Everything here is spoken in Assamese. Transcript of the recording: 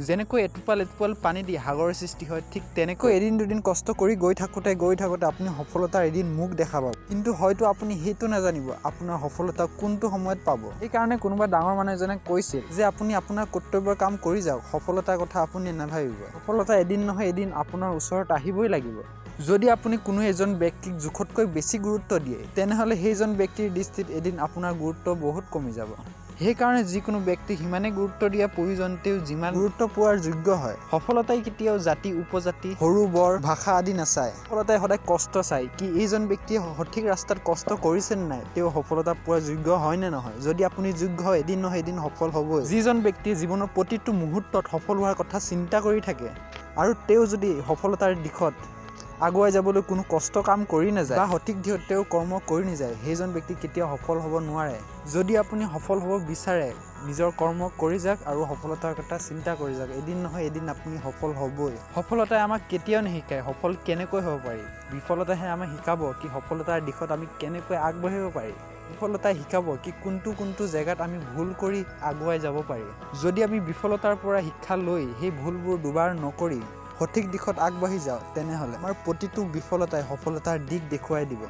যেনেকৈ এটোপাল এটোপাল পানী দি সাগৰৰ সৃষ্টি হয়, ঠিক তেনেকৈ এদিন দুদিন কষ্ট কৰি গৈ থাকোঁতে গৈ থাকোঁতে আপুনি সফলতাৰ এদিন মুখ দেখা পাব। কিন্তু হয়তো আপুনি সেইটো নাজানিব আপোনাৰ সফলতা কোনটো সময়ত পাব। সেইকাৰণে কোনোবা ডাঙৰ মানুহ এজনে কৈছিল যে আপুনি আপোনাৰ কৰ্তব্যৰ কাম কৰি যাওক, সফলতাৰ কথা আপুনি নাভাবিব। সফলতা এদিন নহয় এদিন আপোনাৰ ওচৰত আহিবই লাগিব। যদি আপুনি কোনো এজন ব্যক্তিক জোখতকৈ বেছি গুৰুত্ব দিয়ে, তেনেহ'লে সেইজন ব্যক্তিৰ দৃষ্টিত এদিন আপোনাৰ গুৰুত্ব বহুত কমি যাব। সেইকাৰণে যিকোনো ব্যক্তিক সিমানেই গুৰুত্ব দিয়া প্ৰয়োজন, তেওঁ যিমান গুৰুত্ব পোৱাৰ যোগ্য হয়। সফলতাই কেতিয়াও জাতি, উপজাতি, সৰু বৰ, ভাষা আদি নাচায়। সফলতাই সদায় কষ্ট চায় কি এইজন ব্যক্তিয়ে সঠিক ৰাস্তাত কষ্ট কৰিছে নে নাই, তেওঁ সফলতা পোৱাৰ যোগ্য হয় নে নহয়। যদি আপুনি যোগ্য হয়, এদিন নহয় এদিন সফল হ'বই। যিজন ব্যক্তিয়ে জীৱনৰ প্ৰতিটো মুহূৰ্তত সফল হোৱাৰ কথা চিন্তা কৰি থাকে আৰু তেওঁ যদি সফলতাৰ দিশত আগুৱাই যাবলৈ কোনো কষ্ট কাম কৰি নাযায় বা সঠিক দিশত তেওঁ কৰ্ম কৰি নাযায়, সেইজন ব্যক্তি কেতিয়াও সফল হ'ব নোৱাৰে। যদি আপুনি সফল হ'ব বিচাৰে, নিজৰ কৰ্ম কৰি যাওক আৰু সফলতাৰ কথা চিন্তা কৰি যাওক, এদিন নহয় এদিন আপুনি সফল হ'বই। সফলতাই আমাক কেতিয়াও নিশিকায় সফল কেনেকৈ হ'ব পাৰি, বিফলতাহে আমাক শিকাব কি সফলতাৰ দিশত আমি কেনেকৈ আগবাঢ়িব পাৰি। বিফলতাই শিকাব কি কোনটো কোনটো জেগাত আমি ভুল কৰি আগুৱাই যাব পাৰি। যদি আমি বিফলতাৰ পৰা শিক্ষা লৈ সেই ভুলবোৰ দুবাৰ নকৰি সঠিক দিশত আগবাঢ়ি যাওঁ, তেনেহ'লে আমাৰ প্ৰতিটো বিফলতাই সফলতাৰ দিশ দেখুৱাই দিব।